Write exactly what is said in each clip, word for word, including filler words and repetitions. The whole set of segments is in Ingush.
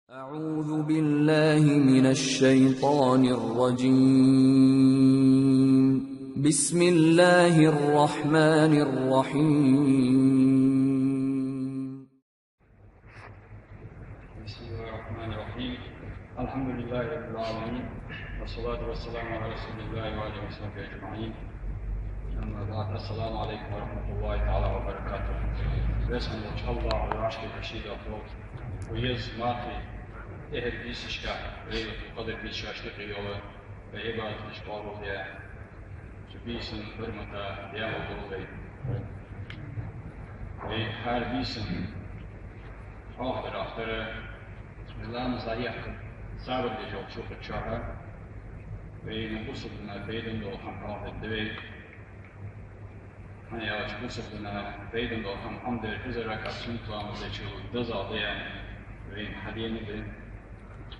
أعوذ بالله من الشيطان الرجيم. بسم الله الرحمن الرحيم. بسم الله الرحمن الرحيم. الحمد لله رب العالمين. والصلاة والسلام على رسول الله وعلى آله وصحبه أجمعين. أما بعد. السلام عليكم ورحمة الله تعالى وبركاته. Веза волча АллахӀа вӀашагӀкхетар ший духьа. Вай еза мархий тӀехьара бийсашка, Лайлатуль-Къадр бийсаш шоашта юкъе йола, вай Ӏибадаташ къоабалде, цу бийсан хӀурмата Даьла долда вай. Вай хӀара бийсан хьоахадар ахтара, вай ламаз дӀаехка сабар деш йолча юкъа чухьа, вайна бусалба дина пайдана дола хӀама хьоахадергда вай. ХӀана аьлча бусалба дина пайдана дола хӀама хӀама дар, из ракаӀат суннат ламаз дечул дезагӀа да аьнна, вайна хьадена да.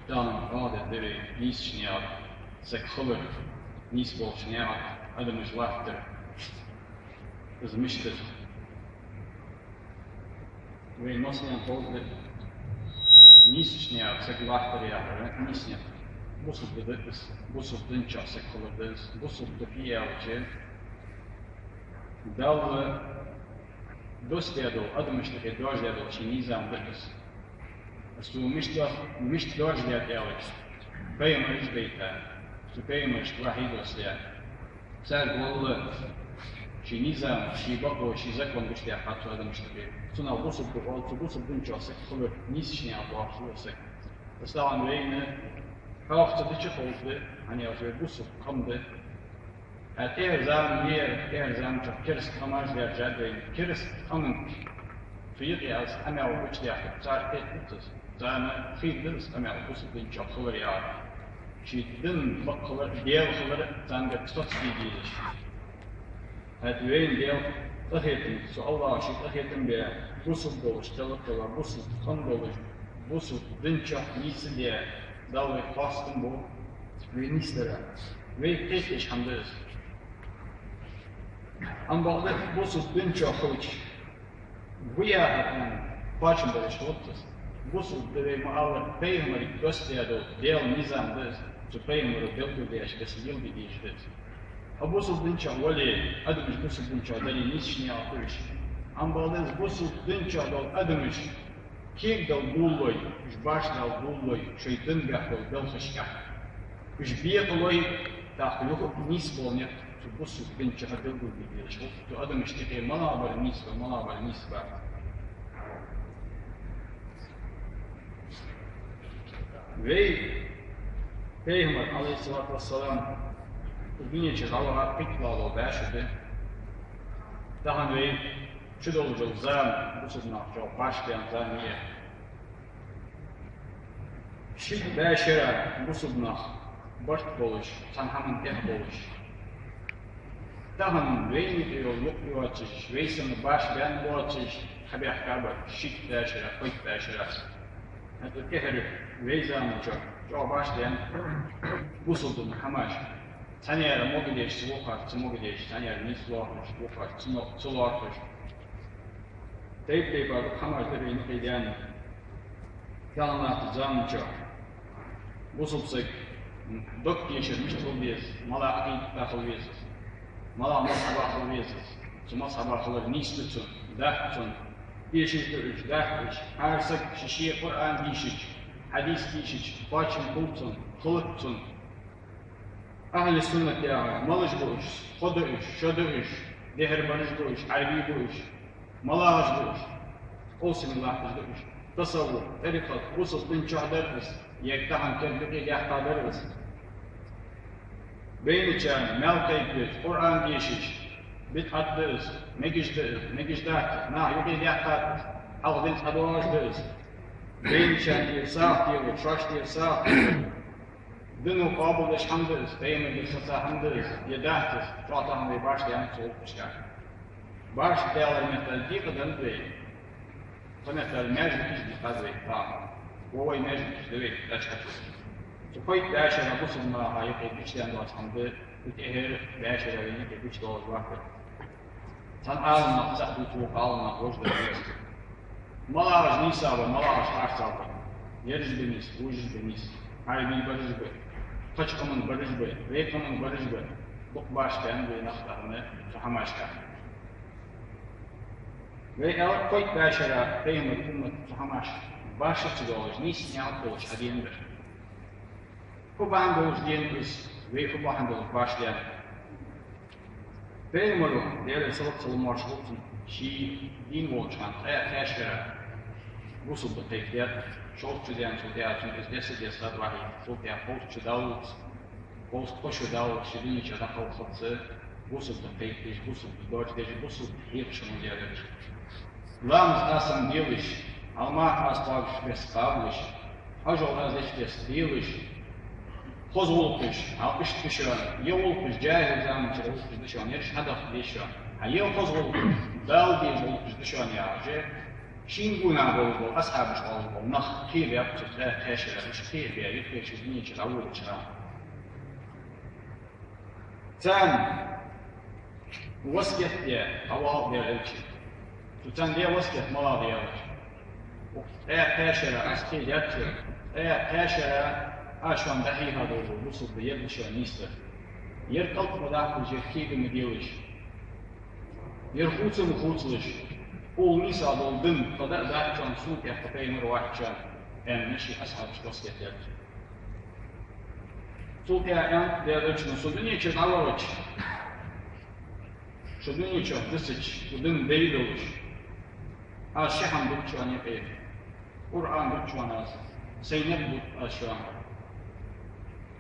Тахан хьоахадергда вай нийсача наькъа саг хилар, нийса болча наькъа адамаш латтар. Из мишта да? Вайна массанена ховш да нийсача наькъа саг латтар яхар, нийса никъ. Бусалба да из, бусалба дина чу саг хилар да из, бусалба да фу я аьлча, Далла доссадаь дола, адамашта юкъе доаржадаь дола ший низам да из. Цо мишта, мишта доаржадаьд аьлча, пайхамараш байта, цу пайхамарашка вахьий доссадаь. Царга валла ший низам, ший бакъо, ший закон гучадаьккхад цо адамашта юкъе. Цунах бусалба да оал, цу бусалба дина чу саг хилар нийсача наькъа доагӀаш вола саг. Из тахан вайна хьоаха ца дича ховш да, хӀана аьлча вай бусалба къам да. ХӀаьта тӀехьара зама яр, тӀехьара зама чу кераста къамаш даьржад вайна. Кераста къаман цу юкъе аз къамаьл гучадаьккхар, цар кхетадац из. Царна хийра да из къамаьл, бусалба дина чу хилар яхар. Ший дина бакъ хилар, Даьла хилар царгара соцаде дезаш. ХӀаьта вайна Даьла къахетам, цу АллахӀа ший къахетам бе, бусалба долаш, тӀалаттала бусалба къам долаш, бусалба дина чу нийсаде, Далла вай хоастам бу вай нийсдара. Вай кхетадеш хӀама да из. Амма бакъда бусалба дина чу хилча, ву яхар хӀама кхоачам болаш хилац из. Бусалба да вай ма аллара, пайхамарга доссадаь дола Даьла низам да из, цу пайхамаро белгалдаьча беса леладе дезаш да из. Хьо бусалба дина чу вале, адамаш бусалба дина чу дале, нийсача наькъа хул уж. Амма бакъда из бусалба дина чу дола адамаш кегадала гуллой, уж башха дала гуллой шоай дина бехк дола белхашка. Уж бекъалой, тӀаккха юха а нийса бола никъ цу бусалба дина чу белгалде дезаш хул, цу адамашта юкъе малагӀа бар нийса ба, малагӀа бар нийса бац. Вай пайхамар, Ӏалайхи ссалату вассалам, дунен чу дӀаваха пхийтта лоалахь бӀаь шу да. Тахан вай чу долаш дола зама бусалба нах чӀоагӀа башха баьнна зама я. Шийтта бӀаь шера бусалба нах барт болаш, цхьан хӀаман тӀехьа болаш. Тахан вайна юкъе йола юкъ йоацаш, вай санна башха баьнна боацаш, хьабаьхка бар шийтта бӀаь шера, пхийтта бӀаь шера. ХӀаьта тӀехьара вай заман чу чӀоагӀа башха баьнна бусалба дина хӀамаш. Цхьаннера могадеш, ца вокхар ца могадеш, цхьаннера нийса лоархӀаш, вокхар ца но-, ца лоархӀаш. Тайп-тайпара хӀамаш да вайна юкъе даьнна. Тахан латтача заман чу бусалба саг дог тешар мишта хила беза, малагӀа Ӏакъида хила веза из, малагӀа мазхӀабах хила веза из, цу мазхӀабах хилар нийса да цун, дац цун, тешаш да уж, дац уж. ХӀара саг ший-ший Къуръан дийшача, хьадис дийшача, кхоачам хул цун, хилац цун. Ахьлу суннат яхар малаш ба уж, фу да уж, шо да уж, дехьара бараш ба уж, Ӏарбий ба уж, малагӀаш ба уж, къовсаме латташ да уж. Тасаввуф, тӀарикъат бусалба дина чу дар из, е тахан керда юкъе даьккха дар из? Байначарна маьл кхайкадеш, Къуръан дешаш, бидӀат да из, мегаш да из, мегаш дац из, наха юкъе даьккхад из, хьалха дина цхьа доагӀаш да из. Байначарна тӀера сагӀа телар, шоашта тӀера сагӀа телар. Дино къоабалдеш хӀама да из, пайхамарагара саца хӀама да из, е дац из, чӀоагӀа тахан вай башха даьннад цу гӀулакхашка. Башха далара меттел декъаденнад вай. Цу меттел маьждигаш дикъад вай тахан. Ва вай маьждигаш да вай дӀачухьа. Цу пхийтта бӀаь шера бусалба наха юкъе гучадаьнна доаца хӀама да, цу тӀехьара бӀаь шера вайна юкъе гучадоалаш латтар. Цхьан Ӏаламнах цаӀ дувц, вокх Ӏаламнах вож дар веза. МалагӀаш нийса ба, малагӀаш харцахьа ба. Ераш ба нийса, вожаш ба нийса, Ӏарбий бараш ба, кхыча къаман бараш ба, вай къаман бараш ба, дукха башха да вай нах тахан цу хӀамашка. Вай аьлар, кхойтта бӀаь шера пайхамара уммат цу хӀамашка башха ца доалаш, нийса наькъа тӀа долаш хьадена дар. Фу бахьан долаш дена из, вай фу бахьан долаш башха даьннад? Пайхамара, Даьлера салот-салам хилда цунна, ший дийна волча хана ткъаь кхаь шера бусалба ди кхайкадаьд, шовзткъа шу даьнначул тӀехьагӀа цунна из десса-десса хатӀавахьийта, цул тӀехьагӀа кховзткъа шу даллалца, кховзткъа шу даллалца ший дунен чу дӀакхалхалца, бусалба ди кхайкадеш, бусалба доаржадеш, бусалба хьехаш хиннав Даьла Элча. Ламаз аз санна делаш, хьалмах аз кхоабаш бесса кхоабалаш, хьажол аз деча бесса делаш, хоза гӀулакхаш, хьал иштта да шоана, е гӀулакхаш, жахӀил заманчара гӀулакхаш да шоана, ераш хьадахка деза шоана, хьа е хоза гӀулакхаш, Дала деза гӀулакхаш да шоана яхаш, шийна гонахьа болаш бола асхьабаш оалаш бола нах кхебаьб цу ткъаь кхаь шера, уж кхебаь, юххерча дунен чу дӀаволалуча хана. Царна васкет даь дӀавоагӀа Даьла Элча. Цу царна даь васкет малагӀа да аьлча, укх ткъаь кхаь шера аз кхийдаьд шоана, ткъаь кхаь шера аз шоана дӀахьийха долаш дола бусалба ди ер да шоана нийса дар. Ер кӀалт ма даккхалаш, ер кхийда ма делаш, ер хувца ма хувцалаш, укхул нийса дола ди кхы да а дац шоана, сона тӀехьа кхы пайхамар вац шоана, аьнна, ший асхьабашта васкет даьд. Цул тӀехьагӀа аьннад Даьла Элчано: со дунен чура дӀавахача, шо дунен чу дисача, укх дина дай долаш, аз ши хӀама дут шоана юкъе. Къуръан дут шоана аз, сай никъ дут аз шоана.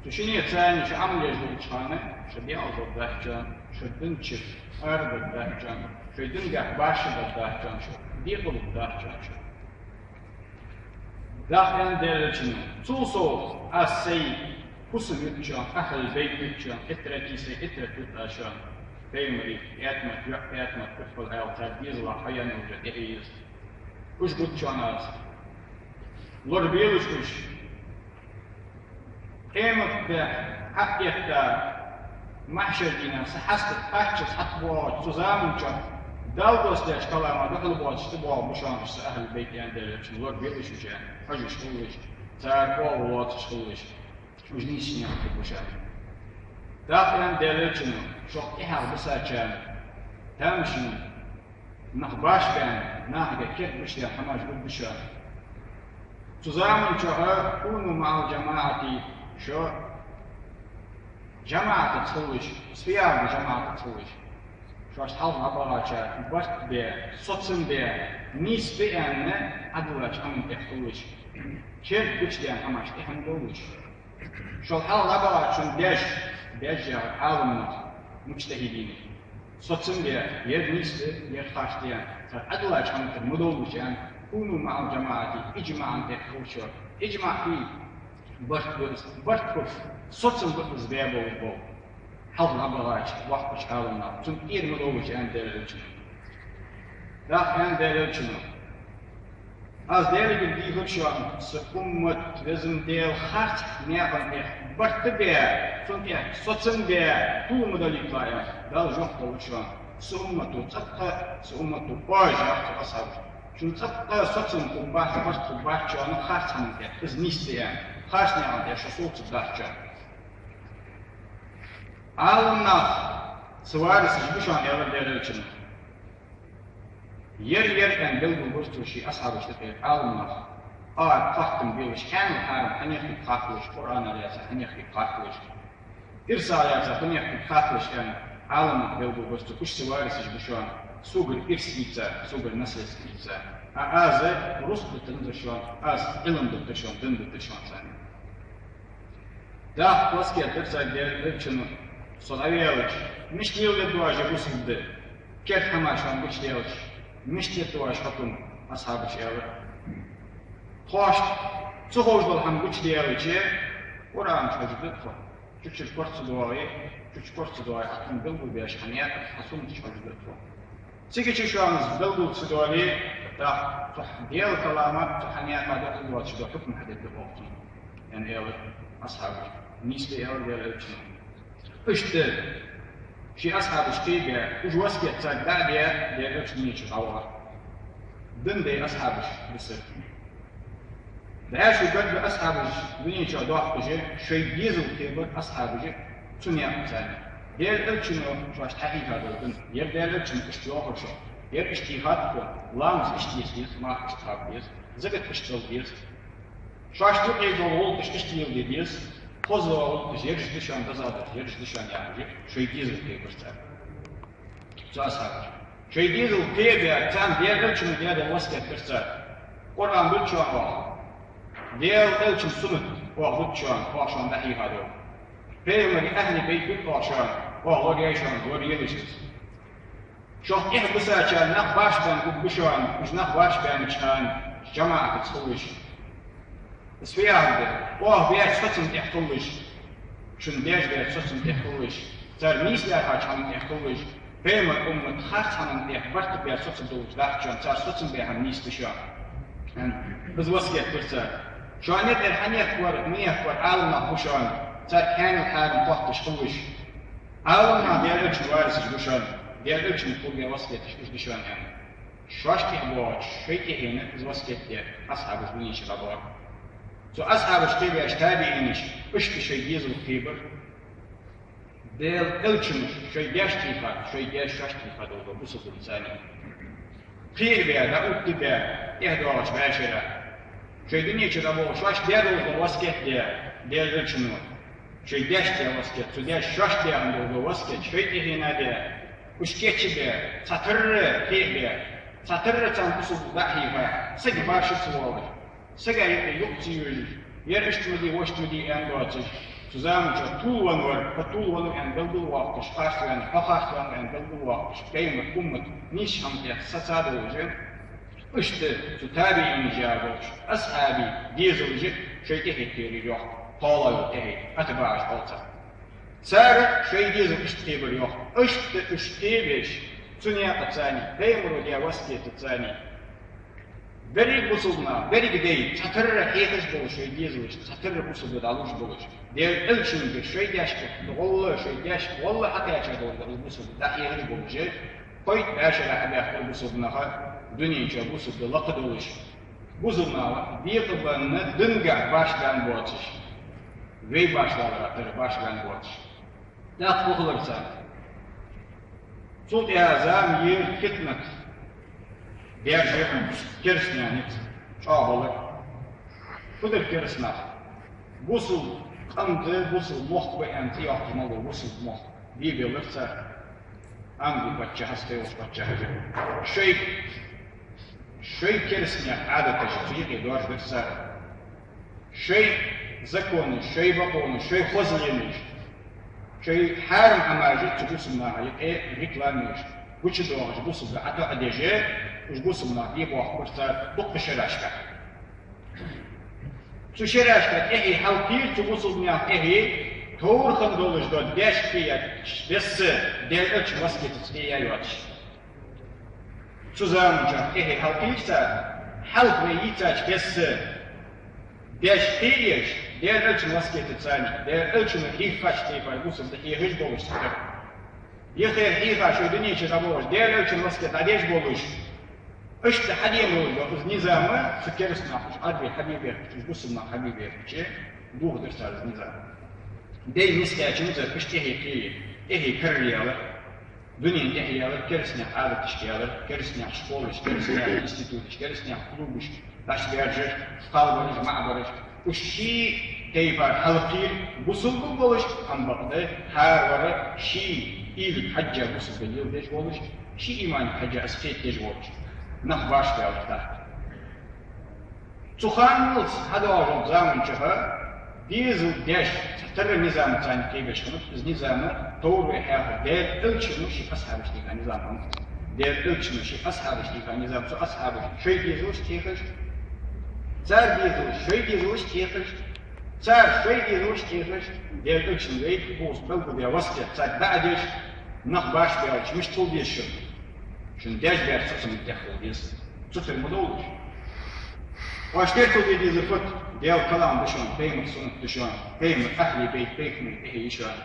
Цу шинне царна шо Ӏамал еш долча хана, шо декъала даргдац шоана, шо дина чура арадаргдац шоана, шоай динагахьа башха даргдац шоана, шо декъалургдац шоана шо. ДӀахо аьннад Даьла Элчано: цул совгӀа аз сай фусам ют шоана, ахьлул-байт ют шоана, Ӏитратий сай Ӏитрат ют аз шоана. Пайхамара ӀаьтӀамат, йоӀ ӀаьтӀамат, пхьуьххьал аьлча, цар дезалах хьаяьнна йолча тӀехьа еза. Уж гуд шоана аз. Лорабелаш уж. Къематди хьаэтта, махьшар дийнахьа са хьаста кхаччалца хьатӀабоагӀача цу заман чу Дала доссадаьча калама духьал боацаш тӀабоагӀа ба шоана уж са ахьлул-байт, аьннад Даьла Элчано, лорабелаш уж, аьнна, хьожаш хилалаш, цар оагӀув лоацаш хилалаш. Уж нийсача наькъа тӀа ба уж, аьнна. ДӀахо аьннад Даьла Элчано: шох тӀехьагӀа бисачарна, тамашийна нах башха баьнна, нахага керда гучадаьнна хӀамаш гургда шоана. Цу заман чухь كونوا مع الجماعة, шо жамаӀатаца хилалаш, стоял де жамаӀатаца хилалаш. Шоашта хьалха дӀабахачарна барт бе, соцам бе, нийса бе аьнна, Ӏадиллача хӀаман тӀа хилалаш. Керда гучадаьнна хӀамашта тӀехьа ма довлалаш. Шул хьалха дӀабахачун деш, деш яхар Ӏаламнах, муджтахӀидинаш, соцам бе, ер нийса да, ер харц да аьнна, цар Ӏадиллача хӀаман тӀара ма довлалаш аьнна, كونوا مع الجماعة, иджмаӀан тӀа хила шо. ИджмаӀ фуй? Барт ба из, барт ба из, соцам ба из бе болаш бола. Хьалха дӀабахача, боккхача Ӏаламнаха, цунна тӀера ма довлалаш аьннад Даьла Элчано. ДӀахо аьннад Даьла Элчано: аз Даьлагара дийхар шоана, са уммат, Веза Даьла, харцахьа наькъан тӀа барт бе, цунна тӀа соцам бе, тӀом ма далийталахь, аьнна, Дала жоп лу шоана. Са уммато цӀаккха, са уммато оаш, йоах цу асхьабаша, шун цӀаккха соцам хургбац, барт хургбац шоана харцахьа хӀаман тӀа, из нийса да аьнна, харцахьа наькъан тӀа шо совцаргдац шоана. Ӏаламнах са варисаш ба шоана, аьлар Даьла Элчано. Ер-ер аьнна белгалбир цо ший асхьабашта тӀера Ӏаламнах. Ӏа хоттам белаш, хьанал-хьарам хьанех хургда харцлуш, Къуръана лаьца хьанех хургда харцлуш, ирса лаьца хьанех хургда харцлуш аьнна, Ӏаламнах белгалбир цо, уж са варисаш ба шоана. Согара ирс ийца, согара наследство ийца. А аз рузкъа дитанзар шоана, аз Ӏилма дитар шоана, дин дитар шоана царна. ДӀахо васкет даьд царга Даьла Элчано: со дӀаваьлча, мишта леладергда оаш ер бусалба ди? Керда хӀамаш шоана гучадаьлча, мишта дергда оаш хьукам? Асхьабаша аьлар: тхоашта ца ховш дола хӀама гучадаьлча, Къуръана чу хьожаргда тхо. Цу чура кор ца доагӀе, цу чу кор ца доагӀе, Ӏа тхона белгалбеш хьа наькъа, хьа суннат чу хьожаргда тхо. Цига чу шоана из белгал ца доале, тӀаккха цу хьа Даьла калама, цу хьа наькъа духьал доацаш дола хьукам хьадергда оаха цунна, аьнна, аьлар асхьабаша. Нийса да, аьлар Даьла Элчано. Иштта ший асхьабаш кхебаь, уж васкет царга дӀа а даь, Даьла Элча дунен чура дӀавахар. Дин дай асхьабаш бисар. Баьшу гаргга асхьабаш дунен чу дохкаш, шоай дезал кхебар асхьабаша цу наькъаца. Даьла Элчано шоашта хьахьийха долга, ер Даьла Элчано иштта йоахар шоана, ер иштта хьийхад шоана, ламаз иштта деза, марха иштта кхаба деза, закат иштта дала деза. Шоашта юкъе дола гӀулакхаш иштта леладе деза, хоза дола гӀулакхаш ераш да шоана, дезагӀдараш ераш да шоана яхаш, шоай дезал кхебар цар. Цу асхьабаша шоай дезал кхебаь, царна Даьла Элчано даь дола васкет дар цар. Къуръан дувц шоана оаха. Даьла Элчан суннат оаха дувц шоана, оаха шоана дӀахьийха дола. Пайхамара ахьли байт дувц оаха шоана, оаха лораяьй шоана, лораелаш из. Шох тӀехьа бисача нах башха баьнна гургба шоана, уж нах башха баьннача хана жамаӀатаца хулаш. Из фу яхар да? Оаха баьча соцам тӀа хулаш, шун даьша баьча соцам тӀа хулаш, цар нийса лаьрхӀача хӀаман тӀа хулаш, пайхамара уммат харц хӀаман тӀа барт баь соцам долаш дахча, цар соцам баь хӀама нийса да шоана. Из васкет дар цар. Шоана юкъера хьанехк вар, мехк вар Ӏаламнах ба шоана, цар кхаьннел хьарам хотташ хулаш. Ӏаламнах Даьла Элчан варисаш ба шоана, Даьла Элчано кхоабаь васкеташ уж да шоана аьнна. Шоашта тӀехьа боагӀача шоай тӀехьенна из васкет даь асхьабаш дунен чу дӀабоагӀа. Цу асхьабаша кхебаьча табиӀинаша иштта шоай дезал кхебар. Даьла Элчано шоай даьшта хьийха, шоай даьша шоашта хьийха долга бусалба дин царна кхебаь, дӀаоттабаь, тӀехьа доагӀача бӀаьшера. Шоай дунен чу дӀабоагӀа, шоашта даь долга васкет даь, Даьла Элчано шоай даьшта даь васкет, цу даьша шоашта даь хинна долга васкет шоай тӀехьенна даь, уж кийчбаь, цхьа тарра кхебаь, цхьа тарра царна бусалба дин дӀахьийха, саг башха ца воалаш, сага юкъе юкъ ца йожаш, ер иштта ма де, вешта ма де аьнна доацаш, цу заман чу тувлавенна вар, хьо тувлавеннав аьнна белгалвоаккхаш, харцваьннав, хьо харцваьннав аьнна белгалвоаккхаш, пайхамара уммат нийсача хӀаман тӀа сацадолаш, иштта цу табиӀинаша яхаш болча асхьабий дезалаш шоай тӀехье кхерар йоах, кхоалагӀа тӀехье, атбаӀаш оал царех. Цар шоай дезал иштта кхебар йоах, иштта уж кхебеш, цу наькъаца, пайхамаро даь васкетаца. Берригаш бусалба нах, берригаш дай, цхьатарра хьехаш болаш шоай дезалашта, цхьатарра бусалба дӀалуш болаш. Даьла Элчано дер шоай даьшка гӀолла, шоай даьшка гӀолла хьакхаьча долга из бусалба дӀахьехаш болаш. Кхойтта бӀаьшера хьабаьхкар бусалба нах, дунен чу бусалба лакха долаш. Бусалба нах декъабенна, динагахьа башха баьнна боацаш. Вай башхалара тара башха баьнна боацаш. ТӀаккха фу хилар царна? Цул тӀехьа зама йир фитнат, баьржа керастанаьхаца чӀоагӀа балар. Фу дар керастанаш? Бусалба къам да, бусалба мохк ба аьнна цӀи йоаккхаш ма ло, бусалба мохк. Бе белар цар. Англи паччахьа, Стеллас паччахьа. Шоай, шоай керастаний Ӏадаташ цу юкъе доаржадар цар. Шоай законаш, шоай бакъонаш, шоай хозленаш, шоай хьарам хӀамаш цу бусалба наха юкъе реклама еш, гучадоахаш бусалба ӀотоӀадеш, уж бусалба нах бе боахкабар цар дуккха шерашка. Цу шерашка тӀехье хьалкхийра цу бусалба наьха тӀехье, товрхан долаш дола даьшка кхеяь бесса, Даьла Элчан васкетаца кхеяь йоацаш. Цу заман чу тӀехье хьалкхийра цар, хьалха вай йийцача бесса, даьшка кхееш, Даьла Элчан васкетаца, Даьла Элчано хьийхача тайпара бусалба дин хьехаш болаш цхьатарра. Ихера хьийха шоай дунен чу дӀабоагӀаш, Даьла Элчан васкет дӀадеш болаш. Иштта хьаде ма вай из низам, цу керастанаша уж Ӏарбий хьабе бехкача, уж бусалба наха хьабе бехкача, дохадар цар из низам. Дай нийсхаьча мизар, иштта тӀехье кхеяь, тӀехье караръяьлар, дунен тӀехьа яьлар, керастаний Ӏадаташка яьлар, керастаний школаш, керастаний институташ, керастаний клубаш, дӀачубаьржар, кхалбараш, маӀабараш, уж ший тайпара хьалкхийра, бусалба болаш, амма бакъда хӀаравар ший уйлага хьежжа бусалба леладеш волаш, ший иманга хьежжа из кхетадеш волаш, нах башха баьлар тӀаккха. Цу ханналца хьадоагӀача заман чухь дезал деш цхьатарра низамаца кхебеш хиннаб, из низам товр вай хьехар Даьла Элчано ший асхьабашта хьийха низам хиннаб. Даьла Элчано ший асхьабашта хьийха низам, цу асхьабаша шоай дезалашта хьехаш, цар дезалаша шоай дезалашта хьехаш, цар шоай дезалашта хьехаш, Даьла Элчано вайга хоза белгалдаь васкет царга дӀадеш, нах башха баьлча мишта хила деза шун? Шун даьша баьча соцамга тӀехьа хила деза. Цу тӀера ма довла уж. Оаш теркалде дезар фуд? Даьла калам да шоана, пайхамара суннат да шоана, пайхамара ахьли байт, пайхамара тӀехье я шоана.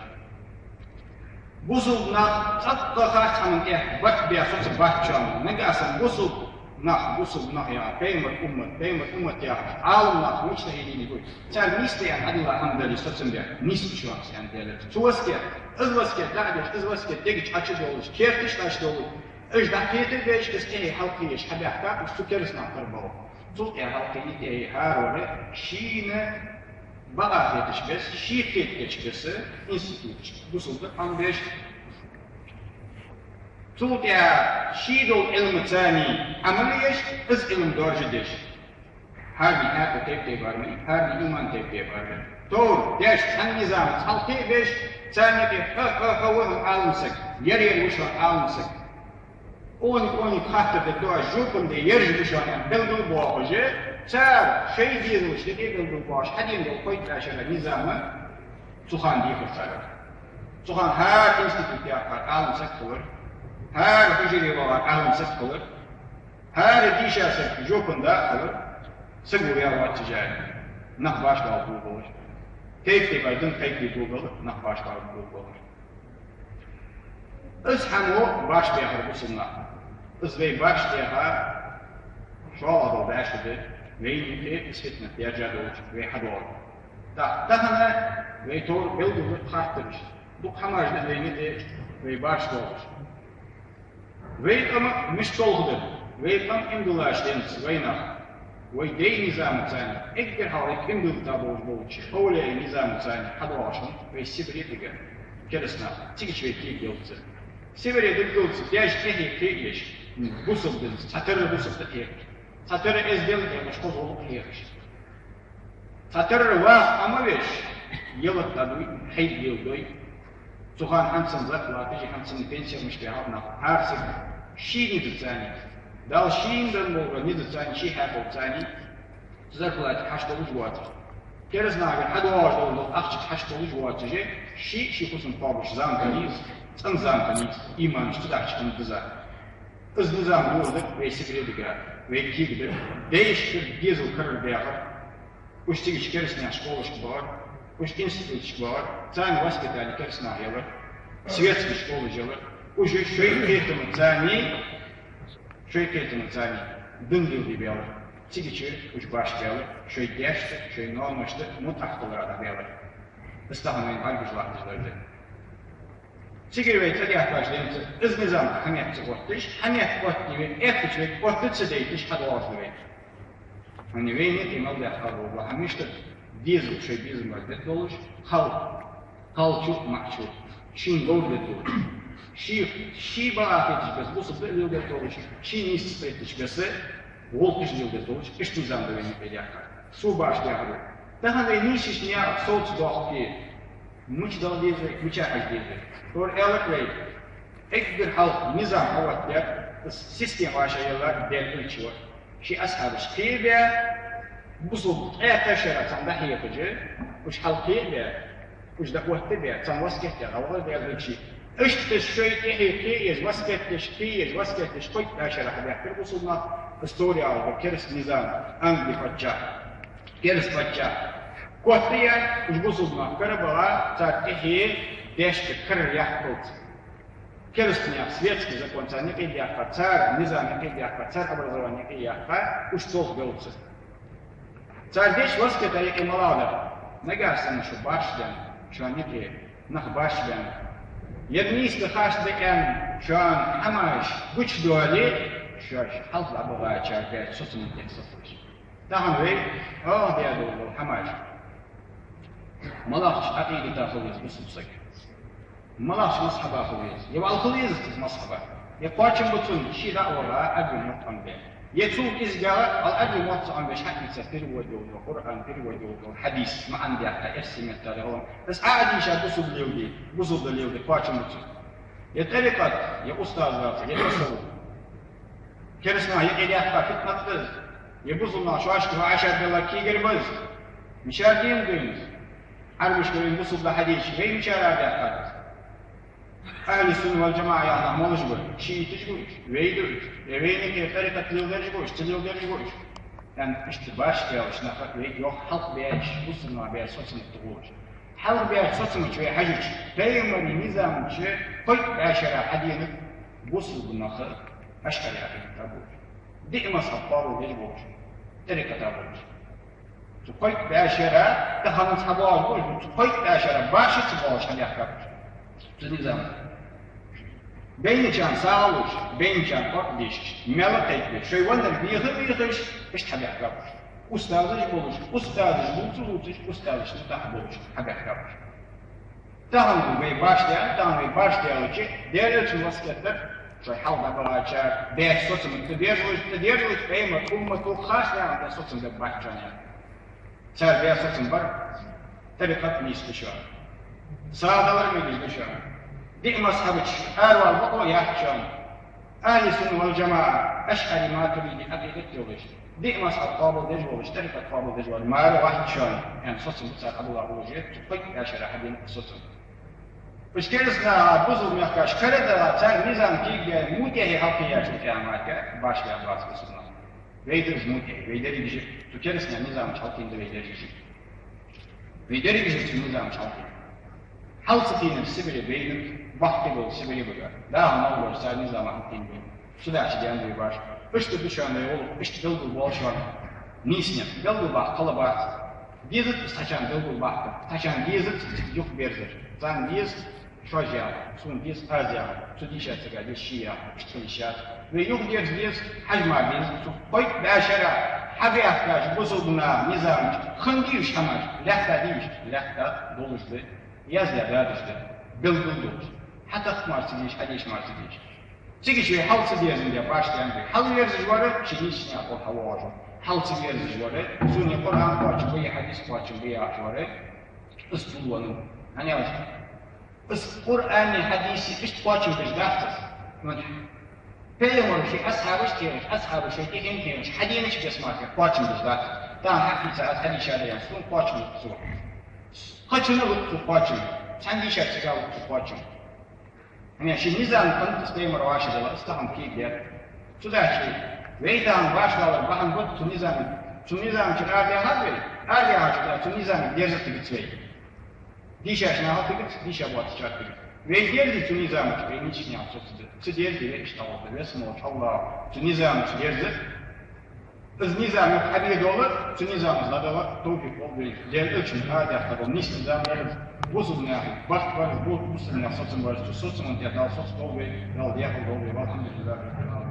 Бусалба нах цӀаккха харц хӀаман тӀа барт баь соцабац шоана. Нагахь санна бусалба Нах, бусалба нах яхар, пайхамара уммат, пайхамара уммат яхар, Ӏаламнах мичахьа хиннаб? Цар нийса да аьнна Ӏадилла хӀама дале, соцам бе, нийса ба шоана аьнна дале. Цу васкет, из васкет дӀа а деш, из васкет дега чу хьачудолаш, керта чу хьачудолаш, уж дӀакхета а беш, из тӀехье хьалкхееш хьабаьхкаб уж цу кераста нах тара балха. Цул тӀехьа хьалкхийна тӀехье хӀаравар шийна бакъахьа хеташ бесса, ший кхетадеча бесса институташ бусалба Ӏомабеш. Цул тӀехьа ший долча Ӏилмаца Ӏамал еш, из Ӏилма доаржадеш. ХӀаране хьаькъал тайп-тайпара ма йий, хӀаране иман тайп-тайпара ма йий. Товр деш, цхьан низамаца хьалкхебеш, царна тӀа хьо, хьо, хьо ва хьона Ӏалам саг, ер, ер ва шоана Ӏалам саг. Къоне, къонега хаттар де тоаш, жопан де ераш ба шоана аьнна белгалбоахаш, цар шоай дезалашта тӀа белгалбоахаш, хьадена дола кхойтта шера низам цу хана дийхар цар. Цу хана хӀара институт яьккхар Ӏалам саг хилар, хӀара хьужаре вахар Ӏалам саг хилар, хӀара дийша саг жопан да а хилар, саг ваь вац цу жайна. Нах башха бала болабелар. Тайп-тайпара дин кхайкаде болабелар, нах башха бала болабелар. Из хӀама башха баьхар бусалба наха. Из вай башха баьха шоллагӀа дола баьшка да, вайна юкъе из фитнат даьржа долча вай хьадоагӀар. ТӀаккха тахан вай товр белгалдаккха хаттараш, дукха хӀамаш да вайна юкъе вай башха доагӀаш. Вай къам мишта долх да, вай къам иман диллача денз вайнах, вай даьй низамаца, эггара хьалха иман дилла болаш болча овлияй низамаца хьадоагӀаш хиннад вай Сибре дигар, кераста нах, цига чу вай кегаделлац. Сибре дигделлац, даьша тӀехье кхееш, бусалба динца цхьатарра бусалба тӀа кхехаш, цхьатарра эздел а кхехаш, хоза гӀулакх а хьехаш. Цхьатарра ваха Ӏомавеш, ялат дӀадой, хьайба леладой. Цу хана хӀанз санна зарплаташ, хӀанз санна пенсеш баьхаб нах, хӀара сага ший низаца. Дала шийна денна бола низаца, ший хьаькъалца зарплата хьачудолаш воацаш, кераста нахагара хьадоагӀаш дола ахча хьачудолаш воацаш, ший, ший хӀусам кхоабаш зама хиннай из, цӀена зама хиннай из, иман чу дахча хиннад из. Из низам дохадар вай Сибре дигар, вай кегадар, даьшкара дезал карара баьхар. Уж цига чу кераста наьха школашка бахар, уж институташка бахар, царна воспитание кераста наха елар, светски школаш елар, уж шоай кхетамаца, шоай кхетамаца дин леладе баьлар. Цига чу уж башха баьлар, шоай даьшта, шоай ноаношта мутӀахьа хилара дӀабаьлар. Из тахан вайна бӀаргагуш латташ дар да. Цигара вай цӀадаьхкача денз из низам хьаметта ца отташ, хьаметта оттаде вай, эттача вай отта ца дайташ хьадоагӀаш да вай. ХӀана вайна юкъе мел даьккха дола хӀама мишта да? Дезал шоай безам бар дергдолаш, кхал, кхалчо а маӀачо а шийна ловр дергдолаш, ший, ший бакъахьа хетача бесса бусалба дин леладергдолаш, ший нийсса хетача бесса гӀулакхаш леладергдолаш, иштта низам да вайна юкъе даьккха. Цо башха даьхар вай. Тахан вай нийсача наькъа совцадоаккхе, мича дала деза вай, мича хьажа деза вай? ТӀаккха аьлар вай, эггара хьалха низам хьаоттадаьр, система вӀашагӀъеллар Даьла Элча ва. Ший асхьабаш кхебаь, бусалба ткъаь кхаь шера царна дӀахьехаш, уж хьалкхебаь, уж дӀаоттабаь, царна васкет даь гӀалгӀай Даьла Элча. Иштта шоай тӀехье кхееш, васкет деш, кхееш, васкет деш, кхойтта шера хьабаьхкар бусалба нах, истори алгӀа кераста низам, Англи паччахь, кераста паччахь. Котта яьй, уж бусалба нах кара баха, цар тӀехье даьшкара карара яхкалца. Кераста наьха светски закон царна юкъе даьккха, цар низам юкъе даьккха, цар образовани юкъе яьккха, уж цох беллац. Цар деш васкета юкъе малагӀа дар? Нагахьа санна шо башха даьнна, шоана юкъе нах башха баьнна, ер нийса да, харц да аьнна, шоана хӀамаш гучадоале, шоаш хьалха дӀабахачар баьча соцамах тӀехьа сацалаш. Тахан вай оаха даь дола хӀамаш. МалагӀча Ӏакъидата хила веза бусалба саг? МалагӀча мазхӀаба хила веза? Е вӀалла хила везац из мазхӀаба? Е кхоачам ба цун, ше дӀа а ваха, Ӏарбий мотт Ӏомабе? Е цул кӀезигагӀа, вӀалла Ӏарбий мотт ца Ӏомабеш, хьаийца перевод йола Къуръан, перевод йола хьадис, маӀан даьккха, эрсий меттала гӀалгӀай. Из Ӏа а дийша бусалба леладе, бусалба леладе кхоачам ба цун? Е тӀарикъат, е устаз вацар, е тасаввуф. Кераста наха юкъе даьккха фитнат ба из? Е бусалба наха шоашка вӀашагӀделла кегар ба из? Мичара дин да из? Ӏарбашка вайна бусалба хьадийцача, вай мичара даьккхад из? Ахьлу сунна вал джамаӀа яха нах малаш ба? Шииташ ба уж, вай да уж, е вайна юкъе тӀарикъат леладераш ба уж, ца леладераш ба уж? ТӀаккха иштта башха баьлча наха вай йоах хьалха баьча бусалба наха баь соцамах тӀагӀолаш. Хьалха баьча соцамах чу вай хьажача, пайхамара низама чу кхойтта шера хьаденад бусалба нах ашӀари Ӏакъидата болаш. диъ мазхӀаб къоабалдеш болаш, тӀарикъата болаш. Цу кхойтта бӀаь шера, тахан цхьа боагӀаш болаш, цу кхойтта бӀаь шера башха ца боагӀаш хьабаьхкаб уж цу низама. Байначарна сагӀа луш, байначарна кхоъ дешаш, маьл кхайкабеш, шоай ваннар беха а бехаш, иштта хьабаьхкаб уж. Устазаш болаш, устазаш лувца-лувцаш, устазашта мутӀахьа болаш хьабаьхкаб уж. Тахан вай башха даьнна, тахан вай башха даьлча, Даьла Элчан васкет дар, шоай хьалха дӀабахачар, баьча соцамах тӀадержалаш, тӀадержалаш, Пайхамара уммато харц наькъа тӀа соцам бергбац шоана. Цар баь соцам бар, тӀарикъат нийса да шоана. СагӀа далар мегаш да шоана. Диъ мазхӀаба чу аравала бокъо яц шоана. Ахьли сунна вал джамаӀа, ашӀари, матуриди Ӏакъидат йолаш, диъ мазхӀаб къоабалдеш волаш, тӀарикъат къоабалдеш волаш мара вац шоана, аьнна, соцам ба цар Ӏабдуллахь Улужиев, цу кхойтта бӀаь шера хьадена соцам. Уж кераста наха, бусалба мехкашка карадала, цар низам кегабаь, мутӀахье хьалкхеяьчул тӀехьагӀа мара башха ваьнна вац бусалба нах. Вай да из мутӀахье, вай деррига а, цу кераста наьха низама чу хьалкхийна да вай деррига а. Вай деррига а цу низама чу хьалкхийна. Хьал ца кхийнар Сибре байнаб, бакъ кхы дола Сибре бага. ДӀахо мел болча цар низама хьалкхийна ба. Цудухьа даьннад вай башха. Иштта да шоана вай гӀулакх, иштта белгалбоал шоана нийсанна. Белгалбаккха хала бац. Дезац из цхьачарна белгалбаккха, цхьачарна дезац из юхаберзар. Царна деза шоаш яхар, сона деза аз яхар, цу дийшача сага деза ше яхар, иштта хила йиш яц. Вай юхадерза деза, хьажа мара деза, цу кхойтта бӀаь шера хьабаьхкача бусалба наьха низама чу хиннадий уж хӀамаш, лаьттадий уж, лаьтта долаш да, яздаь дадаш да, белгала долаш, хьатакх мара ца деш, хьадеш мара ца деш. Цига чу вай хьал ца дезандаь башха даьннад вай. Хьалверзаш вар ший нийсача наькъа тӀа хьавоагӀаш ва. Хьал ца верзаш вар, сона Къуръан кхоачам ба, е хьадис кхоачам ба яхаш вар, из тилвеннав. ХӀана аьлча, из Къуръани хьадиси иштта кхоачам беш дац из. Пайхамара ший асхьабаш кхераш, асхьабаша шоай тӀехьенна кхераш, хьаденача беса мара кхоачам беш дац. Тахан хьакхийца аз хьадийшад аьнна, сона кхоачам лу цо. Кхычунна лу цо кхоачам. Цхьан дийшача сага лу цо кхоачам. ХӀана аьлча ший низам кхоачам беш Пайхамара вӀашагӀделла, из тахан кегадаьд. Цудухьа вай тахан башхалар бахьан ба цу низама. Цу низама чура арадаьхад вай, арадаьхача тӀехьа цу низама дерза тегац вай. Дийшача наха тегац, дийша боацачара тегац. Вай дерзе цу низама чу, вай нийсача наькъа тӀа соцаргда. Ца дерзе вай иштта гӀалгӀа да. Веза волча АллахӀа цу низама чу дерза, из низам юха хьабе дола, цу низама чу дӀадала товфикъ лолда вайна. Даьла Элчано арадаьхка дола нийса низам дар из, бусалба наьха барт бар из, бу-, бусалба наьха соцам бар из, цу соцамах тӀа Дала соцадолда вай, Дала дехалдолда вай. والحمد لله رب العالمين.